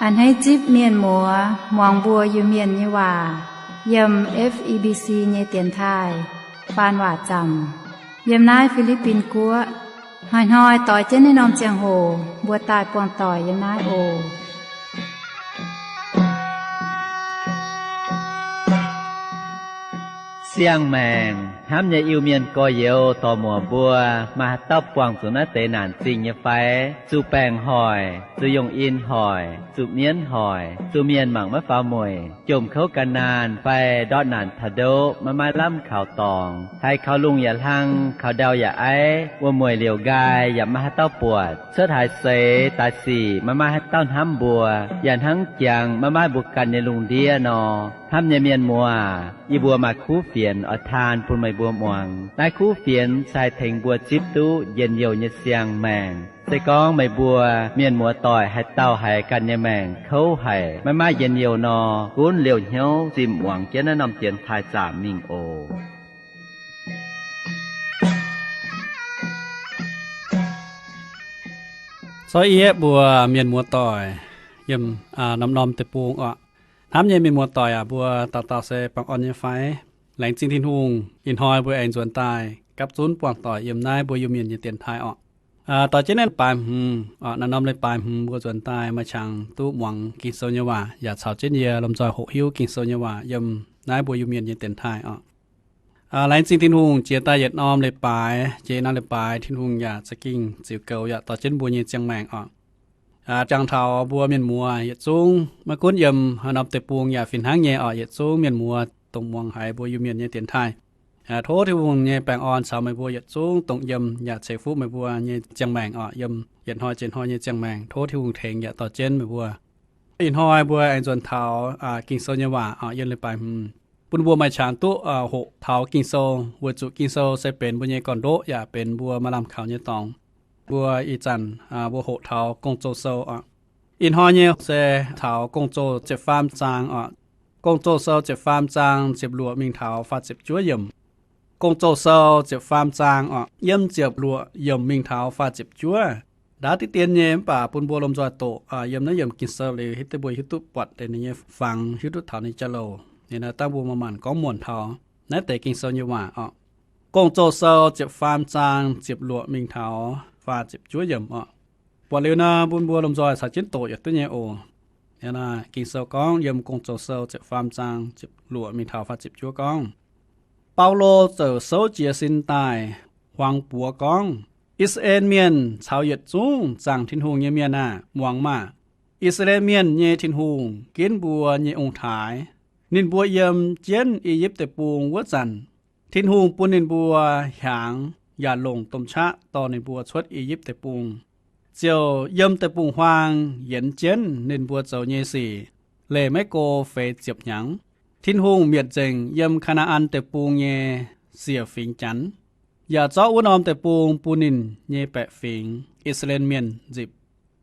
A'hneiv zipv mienh muoz muangx mbuo Iu-Mienh nyei waac yiem F E B C nyei dienx taaih faan waac zaamc yiem naaiv Fi^li^bin Guoqv. Hnoi-hnoi doix jienv naaiv norm ziangh hoc mbuo daaih buangh doic yiem naaiv oc. Siang-maengc hnamv nyei Iu-Mienh gorx-youz dorc-muoc mbuo, maaih haaix dauh buangh zuqc naaiv deix naanc zingh nyei fai? Zuqc baengc hoic, zuqc yongh in hoic, zuqc mienv hoic, zuqc mienh mangc maiv faaux mueic, jomc kouv gan naanh fai ndortv naanc taux ndoqv maiv maaih lamh kaux dorngx, haiz kaux lungh yaac hlang, kaux ndau yaac aiv, wuom-mueic liouc nqaai yaac maiv maaih haaix dauh buatc, cuotv haaix seix daaih sic maiv maaih haaix dauh hnamv mbuo, yaac hnangv jangx maiv maaih mbuo ganh nyei lungh ndiev nor. Hnamv nyei mienh muoz, yie mbuo maaih kuv fienx oix taan bun meih mbuo muangx. Naaiv kuv fienx se haih tengx mbuo zipv duqv njien-youh nyei siang-maengc. Se gorngv meih mbuo mienh muoz-doic haaix dauh haiz ganh nyei maengc kouv haic, maiv maaih njien-youh nor, gunv liouh hnyouv zimh muangx jienv naaiv norm dienx taaih zaamc mingh oc. Sortv yie mbuo mienh muoz-doic yiem norm-norm deic-bung oc. Hnamv nyei mienh muoz-doic aac, mbuo dauh dauh se baengh orn nyei fai? Laengz zingh Tin-Hungh, ih hnoi mbuo aengx nzuonx daaih gapv zunv buangh doic yiem naaiv mbuo Iu-Mienh nyei dienx taaih oc. Doix jienv naaiv leiz-baaix hmz oc, naaiv norm leiz-baaix hmz mbuo nzuonx daaih maaih qangx duqv muangx Ging-Sou nyei waac yaac caux jienv yie lomh nzoih hoqc hiuv Ging-Sou nyei waac yiem naaiv mbuo Iu-Mienh nyei dienx taaih oc. Laengz zingh Tin-Hungh, jiex daaih yietc norm leiz-baaix, jiex yietc norm leiz-baaix Tin-Hungh yaac za'gengh ziux goux yaac dorh jienv mbuo nyei ziangh maengc oc. Jangx taux mbuo mienh muoz yietc zungv, maiv gunv yiem haaix norm deic-bung yaac fih hnangv nyei oc, yietc zungv mienh muoz dongh muangx haiz mbuo Iu-Mienh nyei dienx taaih. Tov Tin-Hungh nyei baengh orn caux meih mbuo yietc zungv dongh yiem yaac ceix fuqv meih mbuo nyei ziangh maengc oc, yiem yietc hnoi jiex hnoi nyei ziangh maengc. Tov Tin-Hungh tengx yaac dorh jienv meih mbuo. Ih hnoi mbuo aengx nzuonx taux Ging-Sou nyei waac oc, yiem leiz-baaix hmz. Bun mbuo maaih qangx duqv hoqc taux Ging-Sou, weic zuqc Ging-Sou se benx mbuo nyei gorn-ndoqv yaac benx mbuo maaih lamh kaux nyei dorngx. Mbuo ih zanc mbuo hoqc taux Gong-Zoh Sou oc. Ih hnoi nyei se taux Gong-Zoh ziepc faam zaang oc. Gong-Zoh Sou ziepc faam zaang ziepc luoqc mingh taux faah ziepc juov yiemc. Gong-Zoh Sou ziepc faam zaang oc, yiem ziepc luoqc yiemc mingh taux faah ziepc juov. Ndaauv diqv dien nyei mv baac bun mbuo lomh nzoih doqc yiem naaiv yiemc Ging-Sou liuz, hiuv duqv mbuo hiuv duqv buatc deix ninh nyei fangx, hiuv duqv taux ninh jauv-louc. Ninh dangh mbuo manc-manc gorngv muonc taux naaiv deix Ging-Sou nyei waac oc. Gong-Zoh Sou ziepc faam zaang ziepc luoqc mingh taux faah ziepc juov yiemc oc. Buatc liuz nor, bun mbuo lomh nzoih caux jienv doqc yietc duqv nyei oc. Ging-Sou gorngv yiem Gong-Zoh Sou ziepc faam zaang ziepc luoqc mingh taux faah ziepc juov gorngv, Baulo ziouc souv jiez sin daaih huangx buoz gorngv, I^saa^laa^en Mienh caux yietc zungv zaangc Tin-Hungh nyei mienh aah! Muangx maah! I^saa^laa^en Mienh nyei Tin-Hungh ginv mbuo nyei ong-taaix. Ninh mbuo yiem jienv I^yipv Deic-Bung wuov zanc, Tin-Hungh bun ninh mbuo hiaangx yaac longc domh qaqv dorh ninh mbuo cuotv I^yipv Deic-Bung, ziouc yiem deic-bung-huaang yienx jienv ninh mbuo zoux nyei sic leih maiv go feix ziepc hnyangx. Tin-Hungh mietc nzengc yiem Kaa^naa^an Deic-Bung nyei siec fingx Janx, yaac zorqv wuov norm deic-bung bun ninh nyei baeqc fingx, I^saa^laa^en Mienh, nzipc.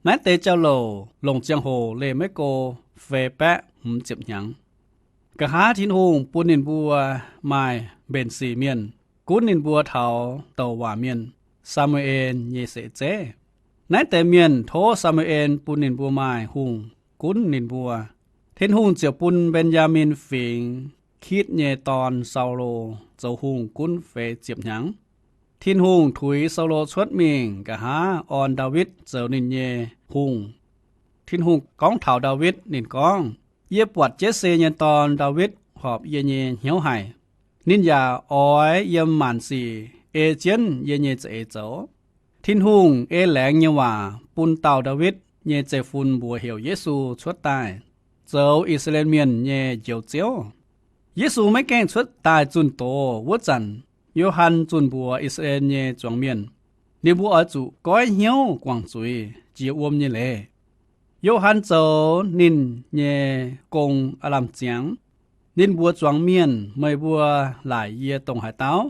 Naaiv deix jauv-louc longc ziangh hoc leih maiv go feix baeqv hmz ziepc hnyangx. Nqa'haav Tin-Hungh bun ninh mbuo maaih mbenc sic mienh gunv ninh mbuo taux douc waac mienh, Saa^mu^en, nyei seix zeiv. Naaiv deix mienh tov Saa^mu^en bun ninh mbuo maaih hungh gunv ninh mbuo. Tin-Hungh ziouc bun Mben^yaa^min Fingx Kitv nyei dorn, Saulo, zoux hungh gunv feix ziepc hnyangx. Tin-Hungh tuix Saulo cuotv mingh nqa'haav orn Ndaawitv zoux ninh nyei hungh. Tin-Hungh gorngv taux Ndaawitv, ninh gorngv, Yie buatc Jetc^see nyei dorn, Ndaawitv, horpc yie nyei hnyouv haic. Ninh yaac oix yiem maanc sic ei jienv yie nyei za'eix zoux. Tin-Hungh ei laengz nyei waac bun dauh Ndaawitv nyei zeiv-fun mbuox heuc Yesu cuotv daaih, zoux I^saa^laa^en Mienh nyei Njoux Ziouv. Yesu maiv gaengh cuotv daaih zunh doz wuov zanc, Yo^han zunh mbuox I^saa^laa^en nyei zuangx mienh, ninh mbuo oix zuqc goiv hnyouv guangc zuiz, jiex wuom nyei leiz. Yo^han zoux ninh nyei gong aav lamh ziangx. Ninh mbuox zuangx mienh, Meih mbuo laaic yie dongh haaix dauh?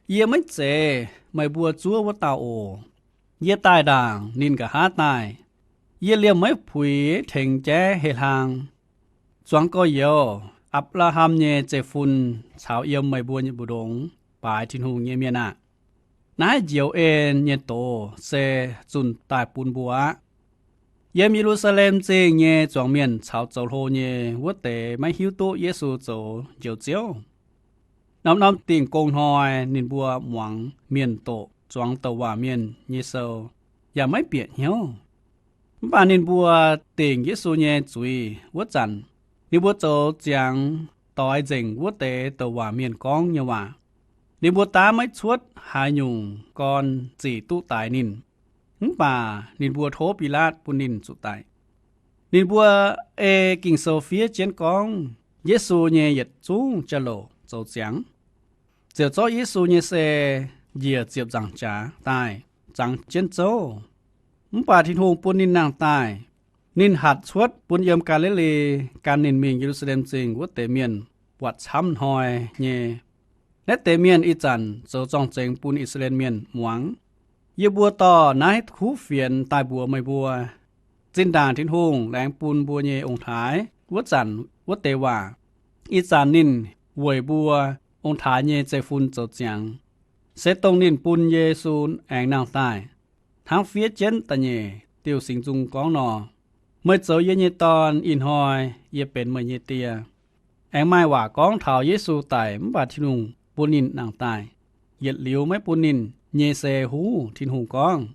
Yie maiv zeiz meih mbuo zuov wuov dauh oc. Yie daaih ndaangc ninh nqa'haav daaih. Yie liemh maiv puix tengx jaiv hei hlang. Zuangx gorx-youz, Apc^laa^ham nyei zeiv-fun caux yiem meih mbuo nyei mbu'ndongx baaix Tin-Hungh nyei mienh aah! Naaiv njoux en nyei doz se zunh daaih bun mbuo aqv. Yiem Ye^lu^saa^lem Zingh nyei zuangx mienh caux zoux hlo nyei wuov deix maiv hiuv duqv Yesu zoux Njoux Ziouv. Norm-norm dingh gong hnoi ninh mbuo muangx mienh doqc zuangx douc waac mienh nyei sou, yaac maiv bieqc hnyouv. Mv baac ninh mbuo dingc Yesu nyei zuiz wuov zanc, ninh mbuo zoux ziangx doix nzengc wuov deix douc waac mienh gorngv nyei waac. Ninh mbuo daav maiv cuotv haaix nyungc gorn zic duqv daix ninh. Mv baac ninh mbuo tov Bilaatv bun ninh zuqc daic. Ninh mbuo ei Ging-Sou fiev jienv gorngv Yesu nyei yietc zungv jauv-louc zoux ziangx. Ziouc zorqv Yesu nyei sei njiec ziepc nzaangc jaax daaih zangx jienv zouv. Mv baac Tin-Hungh bun ninh nangh daaih. Ninh hatc cuotv bun yiem Gaa^li^li gan ninh mingh Ye^lu^saa^lem Zingh wuov deix mienh buatc camv hnoi nyei. Naaiv deix mienh ih zanc zoux zorng-zengx bun I^saa^laa^en Mienh muangx. Yie mbuo dorh naaiv kuv fienx daaih mbuox meih mbuo. Zinh ndaangc Tin-Hungh laengz bun mbuo nyei ong-taaix wuov zanc wuov deix waac, ih zanc ninh weic mbuo ong-taaix nyei zeiv-fun zoux ziangx, se dongh ninh bun Yesu aengx nangh daaih. Hnangv fiev jienv da'nyeic diuh singx nzung gorngv nor, Meih zoux yie nyei dorn, ih hnoi yie benx meih nyei Die. Aengx maaih waac gorngv taux Yesu daic mv baac Tin-Hungh bun ninh nangh daaih, yietc liuz maiv bun ninh nyei sei huv. Tin-Hungh gorngv,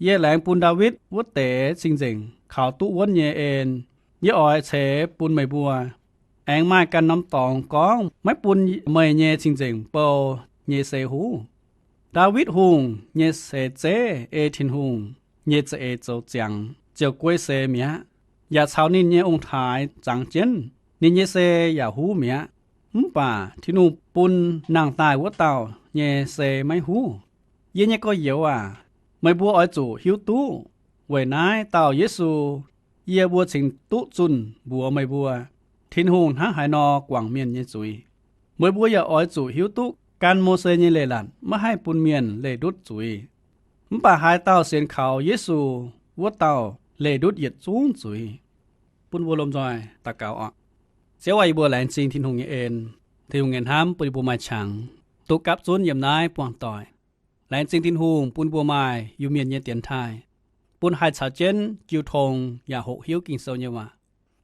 Yie laengz bun Ndaawitv wuov deix cing-nzengc kaux duqv wuonv nyei en, yie oix ceix bun meih mbuo. Aengx maaih ganh norm dorngx gorngv maiv bun meih nyei cing-nzengc bou nyei sei huv. Ndaawitv Hungh nyei seix zeiv ei Tin-Hungh nyei za'eix zoux ziangx ziouc guei seix mi'aqv, yaac caux ninh nyei ong-taaix zangx jienv, ninh nyei sei yaac huv mi'aqv. Mv baac Tin-Hungh bun nangh daaih wuov dauh nyei sei maiv huv. Yie nyei gorx-youz aac, meih mbuo oix zuqc hiuv duqv weic naaiv dauh Yesu, yie mbuo cingx duqv zunh mbuox meih mbuo, Tin-Hungh hnangv haaix nor guangc mienh nyei zuiz. Meih mbuo yaac oix zuqc hiuv duqv gan Mose nyei leiz-latc maiv haih bun mienh leih ndutv zuiz. Mv baac haaix dauh sienx kaux Yesu, wuov dauh leih ndutv yietc zungv zuiz. Bun mbuo lomh nzoih daux gaux oc. Ziouv aac, yie mbuo laengz zingh Tin-Hungh nyei en, Tin-Hungh nyei hnamv bun yie mbuo maaih qangx duqv gapv zunv yiem naaiv buangh doic. Laengz zingh Tin-Hungh bun mbuo maaih Iu-Mienh nyei dienx taaih, bun haih caux jienv jiu tong yaac hoqc hiuv Ging-Sou nyei waac,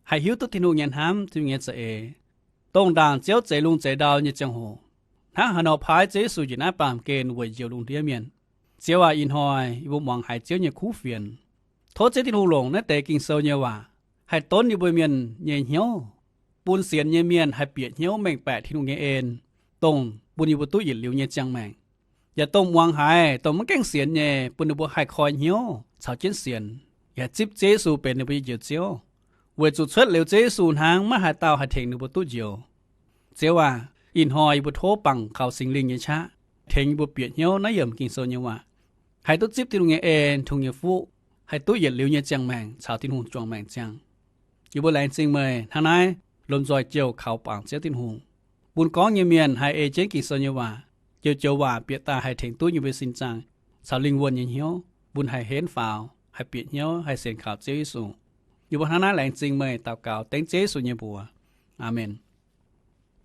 haih hiuv duqv Tin-Hungh nyei hnamv, Tin-Hungh nyei za'eix, dongh ndaangc Ziouv zeix lungh zeix ndau nyei ziangh hoc, hnangv haaix nor paaiv Ziouv Yesu njiec naaiv baamh gen weic njoux lungh ndiev mienh. Ziouv aac, ih hnoi yie mbuo muangx haiz Ziouv nyei kuv fienx. Tov Ziouv Tin-Hungh longc naaiv deix Ging-Sou nyei waac haih donv yie mbuo mienh nyei hnyouv, bun sienx nyei mienh haih bieqc hnyouv mengh baeqc Tin-Hungh nyei en, dongh bun yie mbuo duqv yietc liuz nyei ziangh maengc. Yaac dongh muangx haiz dongh maiv gaengh sienx nyei, bun ninh mbuo haih koi hnyouv caux jienv sienx, yaac zipv Ziouv Yesu benx ninh mbuo nyei Njoux Ziouv, weic zuqc cuotv liuz Ziouv Yesu hnangv maiv haaix dauh haih tengx ninh mbuo duqv njoux. Ziouv aac, ih hnoi yie mbuo tov bangc kaux Singx Lingh nyei qaqv tengx yie mbuo bieqc hnyouv naaiv yiemc Ging-Sou nyei waac, haih duqv zipv Tin-Hungh nyei en, Tin-Hungh nyei fuqv, haih duqv yietc liuz nyei ziangh maengc caux Tin-Hungh juangc maengc ziangh. Yie mbuo laengz zingh meih hnangv naaiv lomh nzoih jouh kaux bangc Ziouv Tin-Hungh, bun gorngv nyei mienh haih ei jienv Ging-Sou nyei waac, joux-joux waac bieqc daaih haih tengx duqv yie mbuo sin zaangc caux lingh wuonh nyei hnyouv, bun haih henv faaux, haih bieqc hnyouv, haih sienx kaux Ziouv Yesu. Yie mbuo hnangv naaiv laengz zingh meih daux gaux dengv Ziouv Yesu nyei mbuox. Aamen.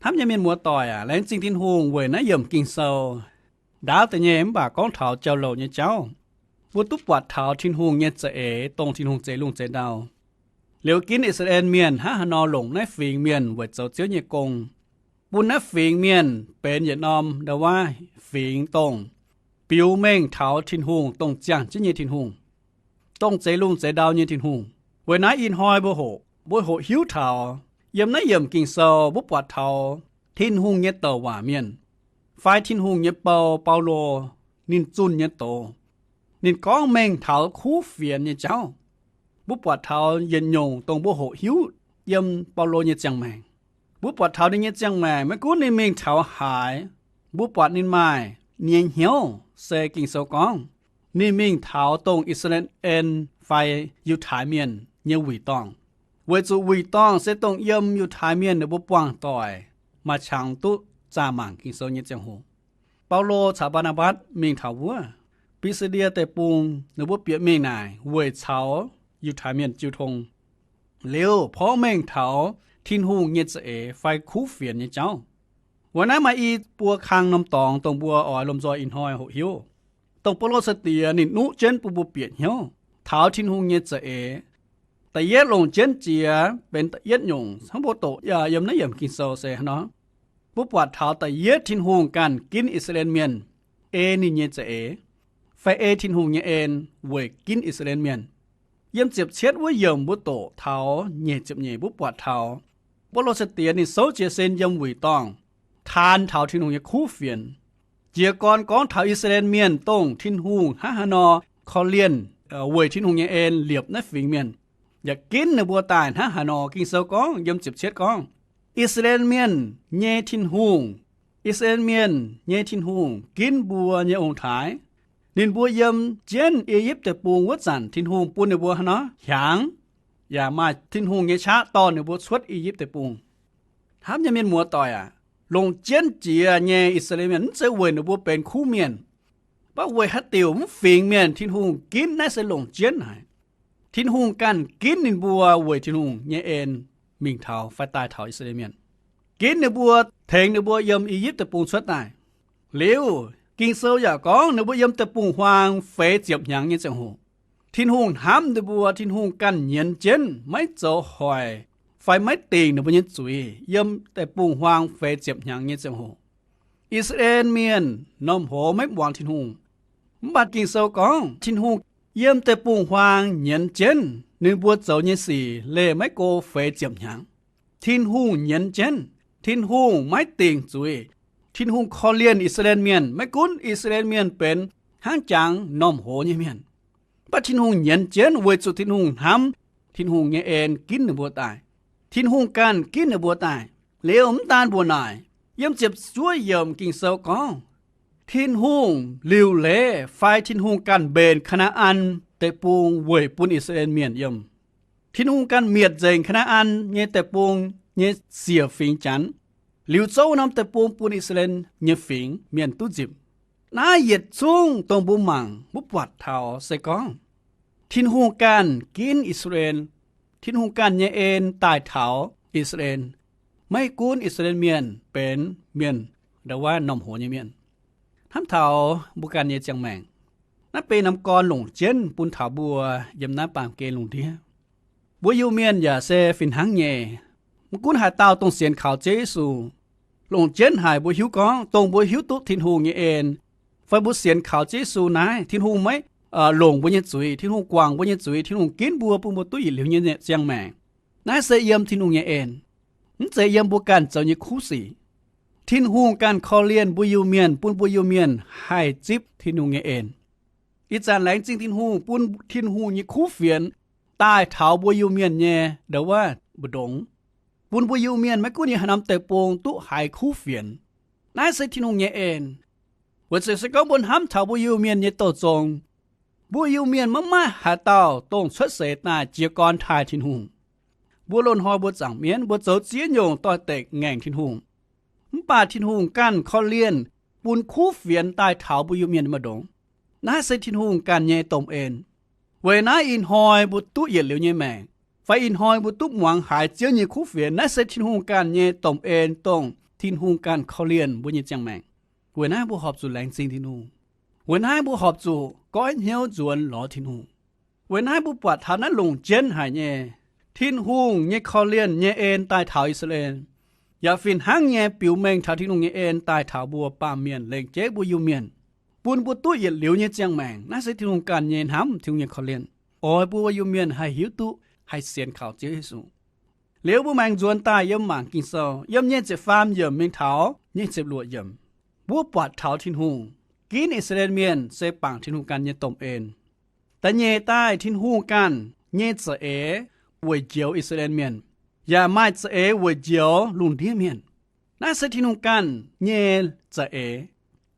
Hnamv nyei mienh muoz-doic aac, laengz zingh Tin-Hungh weic naaiv yiemc Ging-Sou. Ndaauv da'nyeic mv baac gorngv taux jauv-louc nyei jauv. Mbuo duqv buatc taux Tin-Hungh nyei za'eix, dongh Tin-Hungh zeix lungh zeix ndau. Liuz ginv I^saa^laa^en Mienh hnangv haaix nor longc naaiv fingx mienh weic zoux Ziouv nyei gong, bun naaiv fingx mienh benx yietc norm ndau-waav fingx, dongh biux mengh taux Tin-Hungh, dongh ziangh jienv nyei Tin-Hungh, dongh zeix lungh zeix ndau nyei Tin-Hungh. Weic naaiv ih hnoi mbuo hoqc, mbuo hoqc hiuv taux yiem naaiv yiemc Ging-Sou mbuo buatc taux Tin-Hungh nyei douc waac mienh, fai Tin-Hungh nyei bou, Baulo, ninh zunh nyei doz. Ninh gorngv mengh taux kuv fienx nyei jauv. Mbuo buatc taux yietc nyungc dongh mbuo hoqc hiuv yiem Baulo nyei ziangh maengc. Mbuo buatc taux ninh nyei ziangh maengc, maiv gunv ninh mingh taux haaix, mbuo buatc ninh maaih nyei hnyouv se Ging-Sou gorngv ninh mingh taux dongh I^saa^laa^en fai Yiutai Mienh nyei wuic dorngh. Weic zuqc wuic dorngh se dongh yiem Yiutai Mienh ninh mbuo buangh doic maaih qangx duqv zaah mangc Ging-Sou nyei ziangh hoc. Baulo caux Mbaa^naa^mbatc mingh taux wuov Bi^si^ndie Deic-Bung, ninh mbuo bieqc mingh naaic weic caux Yiutai Mienh jiu tong. Liuz porv mengh taux Tin-Hungh nyei za'eix fai kuv fienx nyei jauv. Weic naaiv maaih i buo kang norm dorngx dongh mbuo oix lomh nzoih ih hnoi hoqc hiuv, dongh Baulo sai-diex ninh nuqv jienv bun mbuo bieqc hnyouv taux Tin-Hungh nyei za'eix. Da'yietv longc jienv jiex benx da'yietv nyungc hnangv mbuo doqc yiem naaiv yiemc Ging-Sou se hnangv nor, mbuo buatc taux da'yietv Tin-Hungh ganh ginv I^saa^laa^en Mienh ei ninh nyei za'eix, fai ei Tin-Hungh nyei en weic ginv I^saa^laa^en Mienh. Yiem ziepc cietv wuov yiemc mbuo doqc taux nyeic ziepc nyeic mbuo buatc taux Baulo sai-diex ninh souv jiez sin yiem wuic dorngh, taan taux Tin-Hungh nyei kuv fienx, jiez gorn gorngv taux I^saa^laa^en Mienh dongh Tin-Hungh hnangv haaix nor korv-lienh weic Tin-Hungh nyei en liepc naaiv fingx mienh, yaac ginv ninh mbuo daaih hnangv haaix nor. Ging-Sou gorngv yiem ziepc cietv gorngv, I^saa^laa^en Mienh nyei Tin-Hungh, I^saa^laa^en Mienh nyei Tin-Hungh ginv mbuo nyei ong-taaix. Ninh mbuo yiem jienv I^yipv Deic-Bung wuov zanc Tin-Hungh bun ninh mbuo hnangv nor hiaangx, yaac maaih Tin-Hungh nyei qaqv dorh ninh mbuo cuotv I^yipv Deic-Bung. Hnamv nyei mienh muoz-doic aac, longc jienv jiex nyei I^saa^laa^en Mienh mv zeiz weic ninh mbuo benx kuv mienh, mv baac weic haaix diuc mv fingx mienh Tin-Hungh ginv naaiv se longc jienv haic. Tin-Hungh ganh ginv ninh mbuo weic Tin-Hungh nyei en mingh taux fai daaih taux I^saa^laa^en Mienh, ginv ninh mbuo, tengx ninh mbuo yiem I^yipv Deic-Bung cuotv daaih. Liuz Ging-Sou yaac gorngv ninh mbuo yiem deic-bung-huaang feix ziepc hnyangx nyei ziangh hoc, Tin-Hungh hnamv ninh mbuo, Tin-Hungh ganh nyienz jienv maiv zoux hoic fai maiv dingc ninh mbuo nyei zuiz yiem deic-bung-huaang feix ziepc hnyangx nyei ziangh hoc. I^saa^laa^en Mienh norm hoz maiv muangx Tin-Hungh. Mv baac Ging-Sou gorngv Tin-Hungh yiem deic-bung-huaang nyienz jienv ninh mbuo zoux nyei sic leih maiv go feix ziepc hnyangx. Tin-Hungh nyienz jienv, Tin-Hungh maiv dingc zuiz. Tin-Hungh korv-lienh I^saa^laa^en Mienh, maiv gunv I^saa^laa^en Mienh benx hnangv jangx norm hoz nyei mienh, mv baac Tin-Hungh nyienz jienv weic zuqc Tin-Hungh hnamv, Tin-Hungh nyei en ginv ninh mbuo daaih. Tin-Hungh ganh ginv ninh mbuo daaih. Liuz mv daan mbuoqc naaic, yiem ziepc juov yiemc Ging-Sou gorngv, Tin-Hungh liuc leiz fai Tin-Hungh ganh mbenc Kaa^naa^an Deic-Bung weic bun I^saa^laa^en Mienh yiem. Tin-Hungh ganh mietc nzengc Kaa^naa^an nyei Deic-Bung nyei siec fingx Janx, liuz zouv norm deic-bung bun I^saa^laa^en nyei fingx mienh duqv nzipc. Naaiv yietc zungv dongh mbuo mangc mbuo buatc taux se gorngv Tin-Hungh ganh ginv I^saa^laa^en. Tin-Hungh ganh nyei en daaih taux I^saa^laa^en, maiv gunv I^saa^laa^en Mienh benx mienh ndau wuov norm hoz nyei mienh. Hnamv taux mbuo ganh nyei ziangh maengc, naaiv benx norm gorn longc jienv bun taux mbuo yiem naaiv baamh gen lungh ndiev. Mbuo Iu-Mienh yaac se fih hnangv nyei. Maiv gunv haaix dauh dongh sienx kaux Ziouv Yesu, longc jienv haic mbuo hiuv gorngv dongh mbuo hiuv duqv Tin-Hungh nyei en, fai mbuo sienx kaux Ziouv Yesu naaiv, Tin-Hungh maiv longc mbuo nyei zuiz, Tin-Hungh guangc mbuo nyei zuiz, Tin-Hungh ginv mbuo bun mbuo duqv yietc liuz nyei ziangh maengc. Naaiv se yiem Tin-Hungh nyei en, mv zeiz yiem mbuo ganh zoux nyei kuv sic. Tin-Hungh ganh korv-lienh mbuo Iu-Mienh, bun mbuo Iu-Mienh haih zipv Tin-Hungh nyei en. Ih zanc laengz zingh Tin-Hungh bun Tin-Hungh nyei kuv fienx daaih taux mbuo Iu-Mienh nyei ndau wuov mbu'ndongx, bun mbuo Iu-Mienh maiv gunv yiem haaix norm deic-bung duqv haiz kuv fienx. Naaiv se Tin-Hungh nyei en. Weic zuqc se gorngv mbuo hnamv taux mbuo Iu-Mienh nyei douh zong, mbuo Iu-Mienh maiv maaih haaix dauh dongh cuotv seix daaih jiez gorn taaih Tin-Hungh. Mbuo loz-hnoi mbuo zaangc mienv, mbuo zoux ziex nyungc doix-dekc ngaengc Tin-Hungh. Mv baac Tin-Hungh ganh korv-lienh bun kuv fienx daaih taux mbuo Iu-Mienh mbu'ndongx. Naaiv se Tin-Hungh ganh nyei domh en. Weic naaiv ih hnoi mbuo duqv yietc liuz nyei maengc, fai ih hnoi mbuo duqv muangx haiz Ziouv nyei kuv fienx, naaiv se Tin-Hungh ganh nyei domh en, dongh Tin-Hungh ganh korv-lienh mbuo nyei ziangh maengc. Weic naaiv mbuo horpc zuqc laengz zingh Tin-Hungh. Weic naaiv mbuo horpc zuqc goiv hnyouv nzuonx lorz Tin-Hungh. Weic naaiv mbuo buatc taux naaiv longc jienv haic nyei. Tin-Hungh nyei korv-lienh nyei en daaih taux I^saa^laa^en, yaac fih hnangv nyei biux mengh taux Tin-Hungh nyei en daaih taux mbuo baamh mienh, lengc jeiv mbuo Iu-Mienh, bun mbuo duqv yietc liuz nyei ziangh maengc. Naaiv se Tin-Hungh ganh nyei hnamv, Tin-Hungh nyei korv-lienh, oix bun mbuo Iu-Mienh haih hiuv duqv, haih sienx kaux Ziouv Yesu. Liuz mbuo maengx nzuonx daaih yiem mangc Ging-Sou yiem nyei ziepc faam yiemc mingh taux nyei ziepc luoqc yiemc, mbuo buatc taux Tin-Hungh ginv I^saa^laa^en Mienh se bangc Tin-Hungh ganh nyei domh en. Da'nyeic daaih Tin-Hungh ganh nyei za'eix weic njoux I^saa^laa^en Mienh, yaac maaih za'eix weic njoux lungh ndiev mienh. Naaiv se Tin-Hungh ganh nyei za'eix.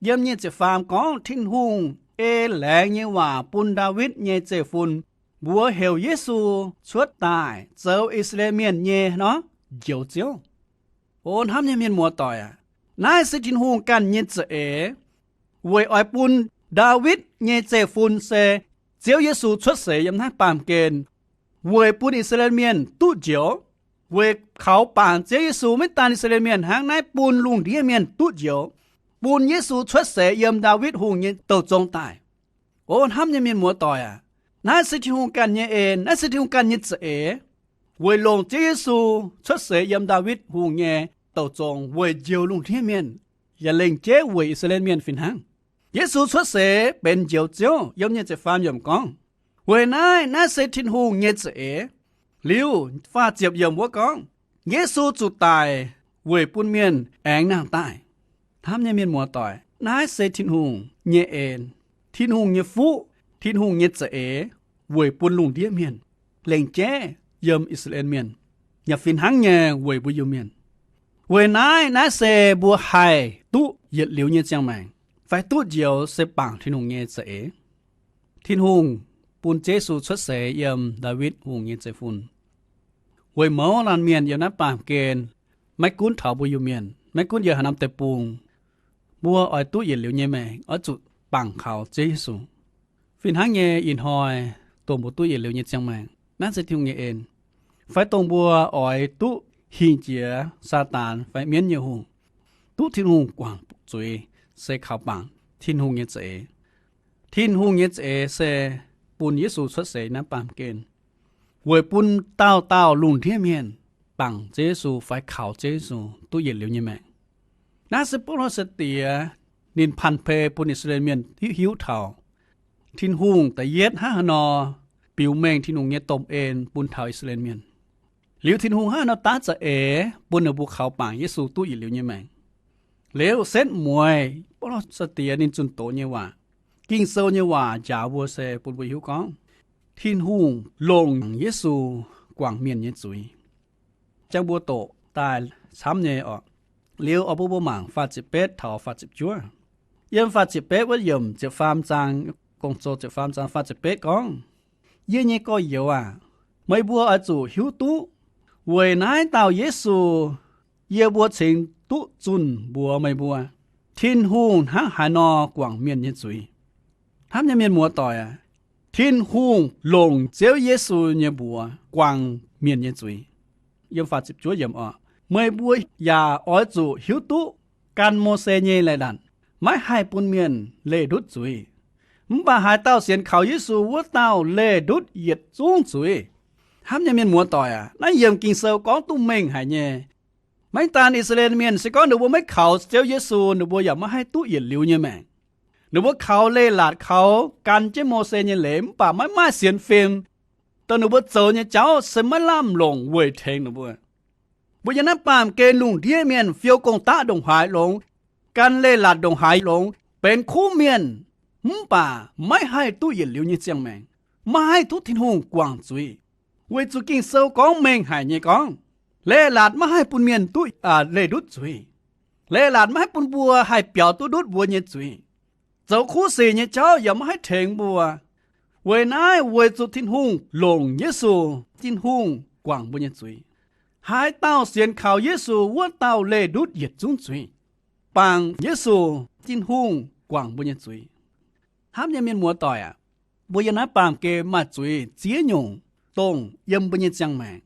Yiem nyei ziepc faam gorngv Tin-Hungh ei laengz nyei waac bun Ndaawitv nyei zeiv-fun, mbuox heuc Yesu cuotv daaih zoux I^saa^laa^en Mienh nyei nor, Njoux Ziouv. O hnamv nyei mienh muoz-doic aac, naaiv se Tin-Hungh ganh nyei za'eix weic oix bun Ndaawitv nyei zeiv-fun se Ziouv Yesu cuotv seix yiem naaiv baamh gen, weic bun I^saa^laa^en Mienh duqv njoux, weic kaux bangc Ziouv Yesu maiv daan I^saa^laa^en Mienh hnangv, naaiv bun lungh ndiev mienh duqv njoux, bun Yesu cuotv seix yiem Ndaawitv Hungh nyei douh zong daaih. O hnamv nyei mienh muoz-doic aac, Naaiv se Tin-Hungh ganh nyei en, naaiv se Tin-Hungh ganh nyei za'eix, weic longc Ziouv Yesu cuotv seix yiem Ndaawitv Hungh nyei douc zong weic njoux lungh ndiev mienh, yaac lengc jeiv weic I^saa^laa^en Mienh fih hnangv. Yesu cuotv seix benx Njoux Ziouv. Yiem nyic ziepc faam yiemc gorngv, weic naaiv, naaiv se Tin-Hungh nyei za'eix. Liuz faah ziepc yiemc wuov gorngv, Yesu zuqc daic weic bun mienh aengx nangh daaih. Hnamv nyei mienh muoz-doic, naaiv se Tin-Hungh nyei en, Tin-Hungh nyei fuqv, Tin-Hungh nyei za'eix weic bun lungh ndiev mienh, lengc jeiv yiem I^saa^laa^en Mienh, yaac fih hnangv nyei weic mbuo Iu-Mienh. Weic naaiv, naaiv se mbuo haih duqv yietc liuz nyei ziangh maengc fai duqv njoux se bangc Tin-Hungh nyei za'eix. Tin-Hungh bun Ziouv Yesu cuotv seix yiem Ndaawitv Hungh nyei zeiv-fun weic mouz laanh mienh yiem naaiv baamh gen, maiv gunv taux mbuo Iu-Mienh, maiv gunv yiem haaix norm deic-bung, mbuo oix duqv yietc liuz nyei maengc oix zuqc bangc kaux Ziouv Yesu. Fih hnangv nyei ih hnoi, dongh mbuo duqv yietc liuz nyei ziangh maengc, naaiv se Tin-Hungh nyei en. Fai dongh mbuo oix duqv hingh jiex Saadaan fai mienv nyei hungh, duqv Tin-Hungh guangc zuiz, se kaux bangc Tin-Hungh nyei za'eix. Tin-Hungh nyei za'eix se bun Yesu cuotv seix naaiv baamh gen, weic bun dauh dauh lungh ndiev mienh bangc Ziouv Yesu fai kaux Ziouv Yesu duqv yietc liuz nyei maengc. Naaiv se Baulo sai-diex ninh panh-pe bun I^saa^laa^en Mienh hiuv, hiuv taux Tin-Hungh da'yietv hnangv haaix nor biux mengh Tin-Hungh nyei domh en bun taux I^saa^laa^en Mienh. Liuz Tin-Hungh hnangv haaix nor daav za'eix bun ninh mbuo kaux bangc Yesu duqv yietc liuz nyei maengc. Liuz setv mueiz Baulo sai-diex ninh zunh doz nyei waac, Ging-Sou nyei waac njaaux mbuo se bun mbuo hiuv gorngv, Tin-Hungh longc Yesu guangc mienh nyei zuiz. Jangx mbuo doqc daaih camv nyei oc. Liuz oix bun mbuo mangc faah ziepc betv taux faah ziepc juov. Yiem faah ziepc betv wuov yiemc ziepc faam zaang, Gong-Zoh ziepc faam zaang faah ziepc betv gorngv, Yie nyei gorx-youz aac, meih mbuo oix zuqc hiuv duqv weic naaiv dauh Yesu, yie mbuo cingx duqv zunh mbuox meih mbuo, Tin-Hungh hnangv haaix nor guangc mienh nyei zuiz. Hnamv nyei mienh muoz-doic aac, Tin-Hungh longc Ziouv Yesu nyei mbuox guangc mienh nyei zuiz. Yiem faah ziepc juov yiemc oc, Meih mbuo yaac oix zuqc hiuv duqv gan Mose nyei leiz-latc maiv haih bun mienh leih ndutv zuiz. Mv baac haaix dauh sienx kaux Yesu, wuov dauh leih ndutv yietc zungv zuiz. Hnamv nyei mienh muoz-doic aac, naaiv yiemc Ging-Sou gorngv duqv mengh haic nyei. Maiv daan I^saa^laa^en Mienh, se gorngv ninh mbuo maiv kaux Ziouv Yesu, ninh mbuo yaac maiv haih duqv yietc liuz nyei maengc. Ninh mbuo kaux leih-latc, kaux gan jienv Mose nyei leiz, mv baac maiv maaih sienx fim, dongh ninh mbuo zoux nyei jauv se maiv lamh longc weic tengx ninh mbuo. Mbuo yiem naaiv baamh gen lungh ndiev mienh fiou gong-daqv ndongc haaix longx, gan leih-latc ndongc haaix longx, benx kuv mienh, mv baac maiv haih duqv yietc liuz nyei ziangh maengc, maiv haih duqv Tin-Hungh guangc zuiz. Weic zuqc Ging-Sou gorngv mengh haic nyei gorngv, leih-latc maiv haih bun mienh duqv leih ndutv zuiz. Leih-latc maiv haih bun mbuo haih biaux duqv ndutv mbuo nyei zuiz. Zoux kuv sic nyei jauv yaac maiv haih tengx mbuo. Weic naaiv, weic zuqc Tin-Hungh longc Yesu, Tin-Hungh guangc mbuo nyei zuiz. Haaix dauh sienx kaux Yesu, wuov dauh leih ndutv yietc zungv zuiz. Bangc Yesu, Tin-Hungh guangc mbuo nyei zuiz. Hnamv nyei mienh muoz-doic aac, mbuo yiem naaiv baamh gen maaih zuiz ziex nyungc, dongh yiem mbuo nyei ziangh maengc,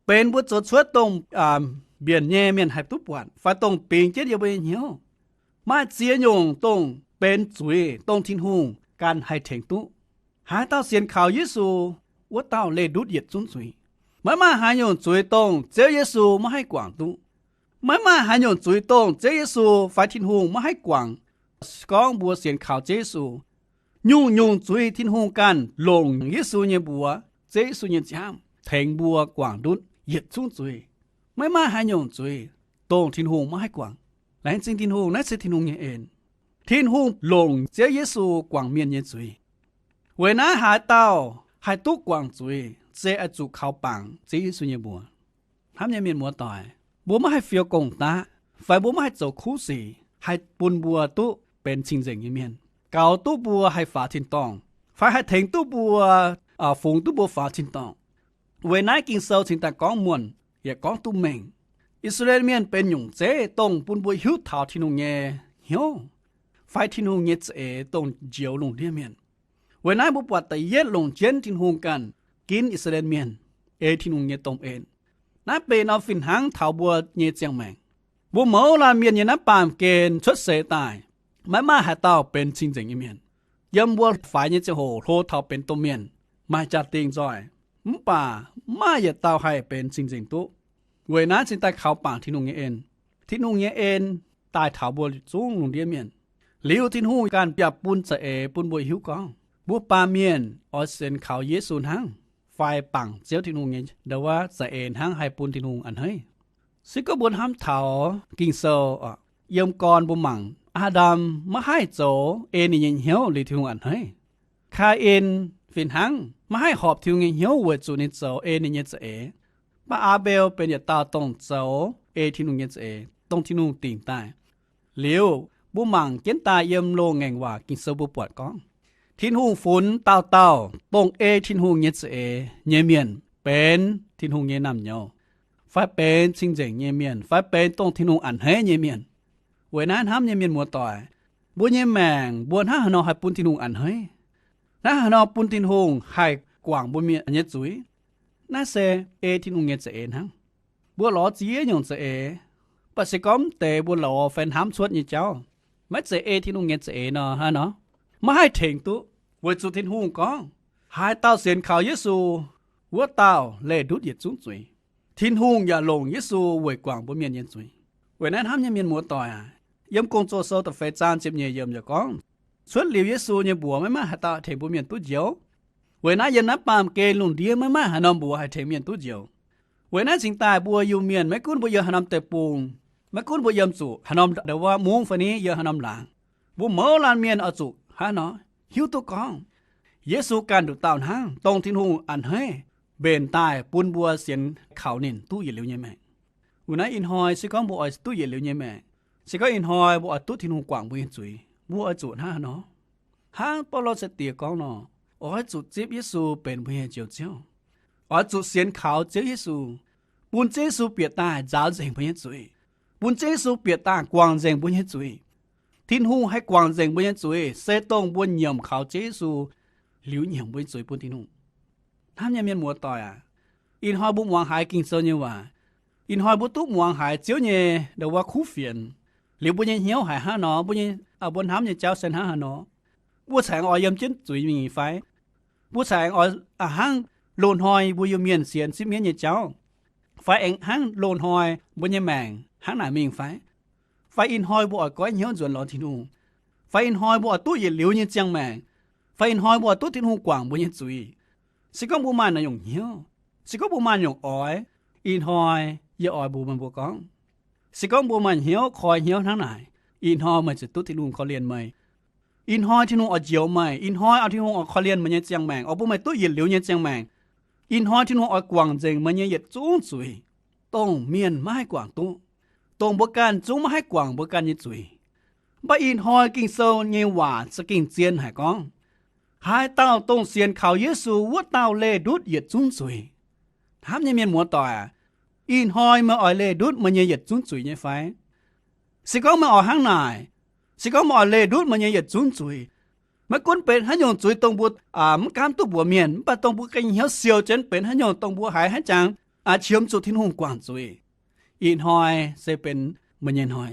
benx mbuo zoux cuotv dongh mbienc nyei mienh haih duqv buatc fai dongh bingx jienv yiem mbuo nyei hnyouv. Maaih ziex nyungc dongh benx zuiz, dongh Tin-Hungh ganh haih tengx duqv. Haaix dauh sienx kaux Yesu, wuov dauh leih ndutv yietc zungv zuiz. Maiv maaih haaix nyungc zuiz dongh Ziouv Yesu maiv haih guangc duqv. Maiv maaih haaix nyungc zuiz dongh Ziouv Yesu fai Tin-Hungh maiv haih guangc. Gorngv mbuo sienx kaux Ziouv Yesu, nyungc-nyungc zuiz Tin-Hungh ganh longc Yesu nyei mbuox, Ziouv Yesu nyei nziaamv tengx mbuo guangc ndutv yietc zungv zuiz. Maiv maaih haaix nyungc zuiz dongh Tin-Hungh maiv haih guangc. Laengz zingh Tin-Hungh, naaiv se Tin-Hungh nyei en. Tin-Hungh longc Ziouv Yesu guangc mienh nyei zuiz. Weic naaiv haaix dauh haih duqv guangc zuiz, se oix zuqc kaux bangc Ziouv Yesu nyei mbuox. Hnamv nyei mienh muoz-doic, mbuo maiv haih fiou gong-daqv fai mbuo maiv haih zoux kuv sic haih bun mbuo duqv benx cing-nzengc nyei mienh, gaux duqv mbuo haih faaux tin-dorngh, fai haih tengx duqv mbuo, fungx duqv mbuo faaux tin-dorngh. Weic naaiv Ging-Sou cingx daaih gorngv muonh yaac gorngv duqv mengh. I^saa^laa^en Mienh benx nyungc zeiv dongh bun mbuo hiuv taux Tin-Hungh nyei hnyouv fai Tin-Hungh nyei za'eix dongh njoux lungh ndiev mienh. Weic naaiv mbuo buatc da'yietv longc jienv Tin-Hungh ganh ginv I^saa^laa^en Mienh, ei Tin-Hungh nyei domh en. Naaiv benx norm fih hnangv taux mbuo nyei ziangh maengc. Mbuo mouz laanh mienh nyei naaiv baamh gen cuotv seix daaih, maiv maaih haaix dauh benx cing-nzengc nyei mienh. Yiem mbuo faix nyei ziangh hoc hlo taux benx domh mienh, maaih jaa-dingh nzoih, mv baac maaih yietc dauh haih benx cing-nzengc duqv. Weic naaiv cingx daaih kaux bangc Tin-Hungh nyei en. Tin-Hungh nyei en daaih taux mbuo zungv lungh ndiev mienh. Liuz Tin-Hungh ganh yaac bun za'eix bun mbuo hiuv gorngv mbuo baamh mienh oix sienx kaux Yesu hnangv fai bangc Ziouv Tin-Hungh nyei ndau wuov za'eix hnangv haih bun Tin-Hungh a'hneiv. Se gorngv mbuo hnamv taux Ging-Sou, yiem gorn mbuo mangc Aa^ndam maiv haih zoux ei ninh nyei hnyouv liuz Tin-Hungh a'hneiv. Kaa^in fih hnangv maiv haih horpc Tin-Hungh nyei hnyouv weic zuqc ninh zoux ei ninh nyei za'eix. Mv baac Aa^mbel benx yietc dauh dongh zoux ei Tin-Hungh nyei za'eix, dongh Tin-Hungh dingc daaih. Liuz mbuo mangc jienv daaih yiem Loz-Ngaengc Waac Ging-Sou mbuo buatc gorngv, Tin-Hungh funx dauh dauh dongh ei Tin-Hungh nyei za'eix nyei mienh benx Tin-Hungh nyei naamh nyouz, fai benx cing-nzengc nyei mienh, fai benx dongh Tin-Hungh a'hneiv nyei mienh. Weic naaiv hnamv nyei mienh muoz-doic, mbuo nyei maengc mbuo hnangv haaix nor haih bun Tin-Hungh a'hneiv? Hnangv haaix nor bun Tin-Hungh haih guangc mbuo mienh nyei zuiz? Naaiv se ei Tin-Hungh nyei za'eix hnangv. Mbuo lorz ziex nyungc za'eix, mv baac se gorngv mv deix mbuo lorz fai hnamv cuotv nyei jauv, maiv zeiz ei Tin-Hungh nyei za'eix nor, hnangv nor maiv haih tengx duqv, weic zuqc Tin-Hungh gorngv, haaix dauh sienx kaux Yesu, wuov dauh leih ndutv yietc zungv zuiz. Tin-Hungh yaac longc Yesu weic guangc mbuo mienh nyei zuiz. Weic naaiv hnamv nyei mienh muoz-doic aac, yiem Gong-Zoh Sou da'feix zaang ziepc nyeic yiemc yaac gorngv, cuotv liuz Yesu nyei mbuox maiv maaih haaix dauh tengx mbuo mienh duqv njoux. Weic naaiv yiem naaiv baamh gen lungh ndiev maiv maaih haaix norm mbuox haih tengx mienh duqv njoux. Weic naaiv cingx daaih mbuo Iu-Mienh maiv gunv mbuo yiem haaix norm deic-bung, maiv gunv mbuo yiem zuqc haaix norm ndau wuov mungv fai ni yiem haaix norm laangz, mbuo mouz laanh mienh oix zuqc hnangv nor hiuv duqv gorngv, Yesu ganh nduqc dauh hnangv dongh Tin-Hungh a'hneiv mbenc daaih bun mbuo sienx kaux ninh duqv yietc liuz nyei maengc. Weic naaiv ih hnoi se gorngv mbuo oix duqv yietc liuz nyei maengc, se gorngv ih hnoi mbuo oix duqv Tin-Hungh guangc mbuo nyei zuiz, mbuo oix zuqc hnangv haaix nor? Hnangv Baulo sai-diex gorngv nor, oix zuqc zipv Yesu benx mbuo nyei Njoux Ziouv. Oix zuqc sienx kaux Ziouv Yesu, bun Ziouv Yesu bieqc daaih nzaaux nzengc mbuo nyei zuiz, bun Ziouv Yesu bieqc daaih guangc nzengc mbuo nyei zuiz. Tin-Hungh haih guangc nzengc mbuo nyei zuiz se dongh mbuo nyiemc kaux Ziouv Yesu, liuz nyiemc mbuo nyei zuiz bun Tin-Hungh. Hnamv nyei mienh muoz-doic aac, ih hnoi mbuo muangx haiz Ging-Sou nyei waac, ih hnoi mbuo duqv muangx haiz Ziouv nyei ndau wuov kuv fienx, liuz mbuo nyei hnyouv haiz hnangv nor, mbuo nyei, mbuo hnamv nyei jauv se hnangv haaix nor? Mbuo caengx oix yiem jienv zuiz mingh fai? Mbuo caengx oix hnangv loz-hnoi mbuo Iu-Mienh sienx sipv mienv nyei jauv, fai aengx hnangv loz-hnoi mbuo nyei maengc hnangv naaic mingh fai? Fai ih hnoi mbuo oix goiv hnyouv nzuonx lorz Tin-Hungh? Fai ih hnoi mbuo oix duqv yietc liuz nyei ziangh maengc? Fai ih hnoi mbuo oix duqv Tin-Hungh guangc mbuo nyei zuiz? Se gorngv mbuo maaih naaiv nyungc hnyouv, se gorngv mbuo maaih nyungc oix, ih hnoi yie oix mbuox meih mbuo gorngv, se gorngv mbuo maaih hnyouv koi hnyouv hnangv naaic, ih hnoi meih ziouc duqv Tin-Hungh korv-lienh meih. Ih hnoi Tin-Hungh oix njoux meih, ih hnoi oix Tin-Hungh oix korv-lienh meih nyei ziangh maengc, oix bun meih duqv yietc liuz nyei ziangh maengc. Ih hnoi Tin-Hungh oix guangc nzengc meih nyei yietc zungv zuiz, dongh mienh maiv haih guangc duqv, dongh mbuo ganh zungv maiv haih guangc mbuo ganh nyei zuiz. Mv baac ih hnoi Ging-Sou nyei waac za'gengh zien haic gorngv, haaix dauh dongh sienx kaux Yesu wuov dauh leih ndutv yietc zungv zuiz. Hnamv nyei mienh muoz-doic aac, ih hnoi meih oix leih ndutv meih nyei yietc zungv zuiz nyei fai? Se gorngv meih oix hnangv naaic, se gorngv meih oix leih ndutv meih nyei yietc zungv zuiz, maiv gunv benx haaix nyungc zuiz dongh mbuo mv gaamv duqv mbuox mienh, mv baac dongh mbuo ganh hnyouv siou jienv benx haaix nyungc dongh mbuo haiz haiv jangx qiemx zuqc Tin-Hungh guangc zuiz, ih hnoi se benx meih nyei hnoi.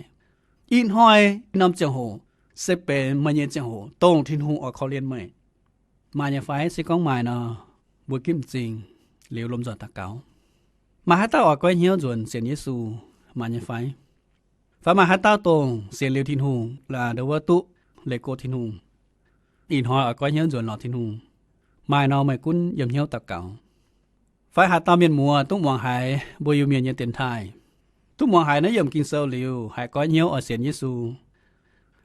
Ih hnoi norm ziangh hoc se benx meih nyei ziangh hoc dongh Tin-Hungh oix korv-lienh meih. Maaih nyei fai? Se gorngv maaih nor, mbuo ginv m'zing liuz lomh nzoih daux gaux. Maaih haaix dauh oix goiv hnyouv nzuonx sienx Yesu? Maaih nyei fai? Fai maaih haaix dauh dongh sienx liuz Tin-Hungh, ndau wuov duqv leih go Tin-Hungh, ih hnoi oix goiv hnyouv nzuonx lorz Tin-Hungh? Maaih nor, meih gunv yiem hnyouv daux gaux. Fai haaix dauh mienh muoz duqv muangx haiz mbuo Iu-Mienh nyei dienx taaih, duqv muangx haiz naaiv yiemc Ging-Sou liuz, haiz goiv hnyouv oix sienx Yesu,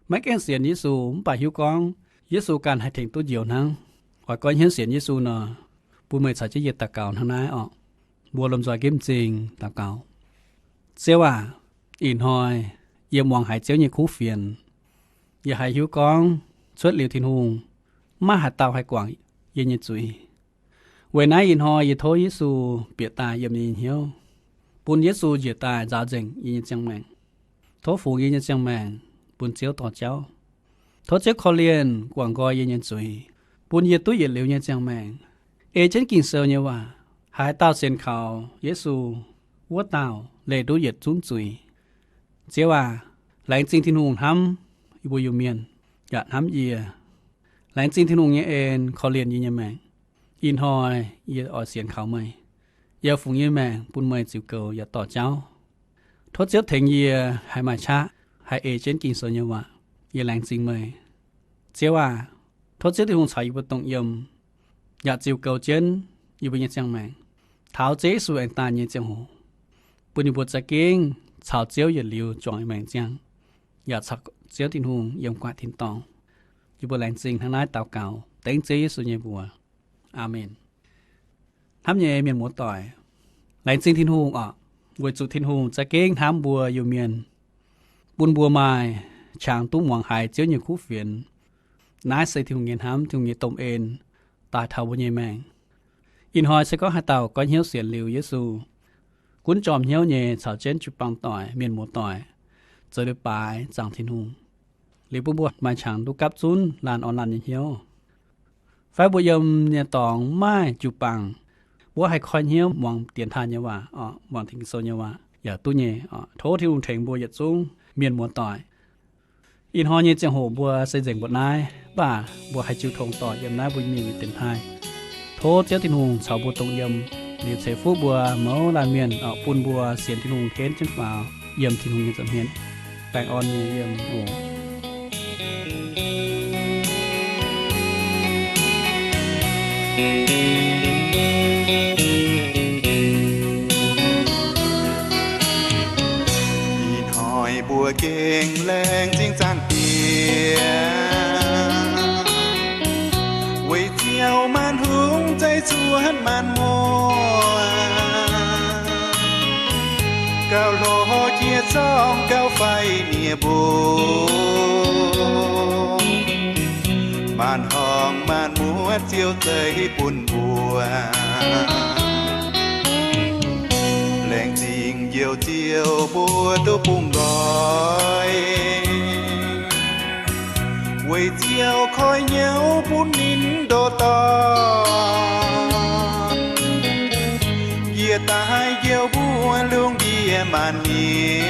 maiv gaengh sienx Yesu mv baac hiuv gorngv Yesu ganh haih tengx duqv njoux hnangv, oix goiv hnyouv sienx Yesu nor, bun meih caux jienv yie daux gaux hnangv naaiv orqc. Mbuo lomh nzoih ginv m'zing daux gaux. Ziouv aac, ih hnoi yie muangx haiz Ziouv nyei kuv fienx, yie haiz hiuv gorngv cuotv liuz Tin-Hungh, maiv maaih haaix dauh haih guangc yie nyei zuiz. Weic naaiv ih hnoi yie tov Yesu bieqc daaih yiem yie nyei hnyouv, bun Yesu njiec daaih nzaaux nzengc yie nyei ziangh maengc. Tov fungx yie nyei ziangh maengc bun Ziouv dorh jauv. Tov Ziouv korv-lienh guangc nqoi yie nyei zuiz, bun yie duqv yietc liuz nyei ziangh maengc. Ei jienv Ging-Sou nyei waac, haaix dauh sienx kaux Yesu, wuov dauh leih ndutv yietc zungv zuiz. Ziouv aac, laengz zingh Tin-Hungh hnamv mbuo Iu-Mienh yaac hnamv yie. Laengz zingh Tin-Hungh nyei en korv-lienh yie nyei maengc. Ih hnoi yie oix sienx kaux meih, yie fungx yie maengc bun meih ziux goux yaac dorh jauv. Tov Ziouv tengx yie haih maaih qaqv haih ei jienv Ging-Sou nyei waac. Yie laengz zingh meih. Ziouv aah! Tov Ziouv Tin-Hungh caux yie mbuo dongh yiem, yaac ziux goux jienv yie mbuo nyei ziangh maengc, taux Ziouv Yesu aengx daaih nyei ziangh hoc, bun yie mbuo za'gengh caux Ziouv yietc liuz juangc maengc ziangh, yaac caux Ziouv Tin-Hungh yiem gu'nguaaic tin-dorngh. Yie mbuo laengz zingh hnangv naaiv daux gaux dengv Ziouv Yesu nyei mbuox. Aamen. Hnamv nyei mienh muoz-doic, laengz zingh Tin-Hungh oc, weic zuqc Tin-Hungh za'gengh hnamv mbuo Iu-Mienh, bun mbuo maaih qangx duqv muangx haiz Ziouv nyei kuv fienx. Naaiv se Tin-Hungh nyei hnamv, Tin-Hungh nyei domh en daaih taux mbuo nyei maengc. Ih hnoi se gorngv haaix dauh goiv hnyouv sienx liuz Yesu, gunv jorm hnyouv nyei caux jienv jiu-baang doic, mienh muoz-doic, zoux leiz-baaix zaangc Tin-Hungh, liuz bun mbuo maaih qangx duqv gapv zunv laanh orn laanh nyei hnyouv. Fai mbuo yiem nyei dorngx maaih jiu-baang, mbuo haih koi hnyouv muangx dienx taaih nyei waac, muangx Ging-Sou nyei waac yaac duqv nyei. Tov Tin-Hungh tengx mbuo yietc zungv mienh muoz-doic. Ih hnoi nyei ziangh hoc mbuo se nzengc mbuoqc naaiv, mv baac mbuo haih jiu tong doic yiem naaiv mbuo Iu-Mienh nyei dienx taaih. Tov Ziouv Tin-Hungh caux mbuo dongh yiem, liuz ceix fuqv mbuo mouz laanh mienh, bun mbuo sienx Tin-Hungh henv jienv faaux yiem Tin-Hungh nyei nza'hmien, baengh orn nyei yiem oc. Ih hnoi mbuo gengh laengz zingh Zaangc Diex, weic ziouc maanc hungh zeiv cuotv maanc muoz, gauh lorz jiex zorng gauh faix nie mbuo, maanc horngh maanc muotv Ziouv zeiv bun mbuo. Laengz zingh Njoux Ziouv mbuo duqv bungx nqoi, weic ziouc koi hnyouv bun ninh ndoh dorngc, njiec daaih njoux mbuo lungh ndiev maanc nyie.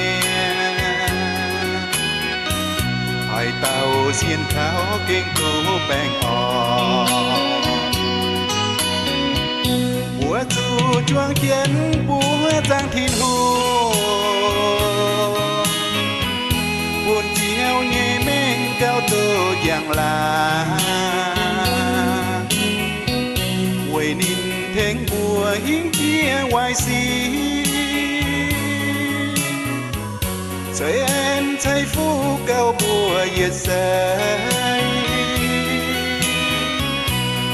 Haaix dauh sienx kaux gengh duqv baengh orn, mbuo zuqc juang jienv buov zaangc Tin-Hungh, bun Ziouv nyei mengh gauh duqv njang laangc, weic ninh tengx mbuo hingv jiex waaic sic, ceix en ceix fuqv gauh mbuo yietc seix,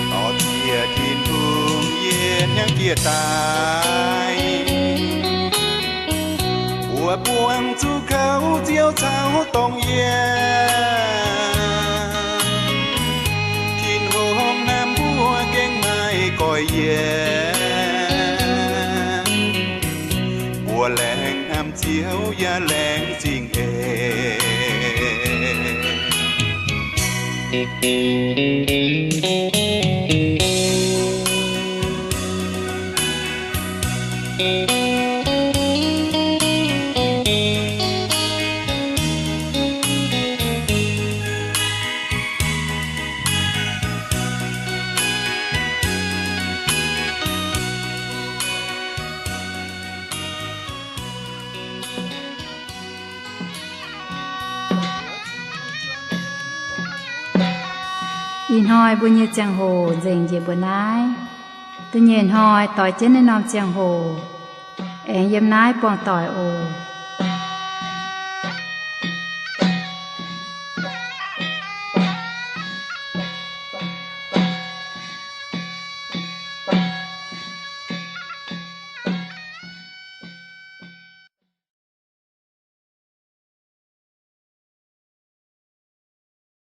dorh ziec Tin-Hungh nyei hnyangx-jiex daaih. Mbuo buangh zuqc kouv Ziouv caux dongh yie, Tin-Hungh hnamv mbuo gengh maiv goiv yie. Mbuo laengz hnamv Ziouv yaac laengz zingh eix. Ih hnoi mbuo nyei ziangh hoc nzengc njiec mbuo naaiv. Da'nyeic hnoi doix jienv naaiv norm ziangh hoc aengx yiem naaiv buangh doic oc.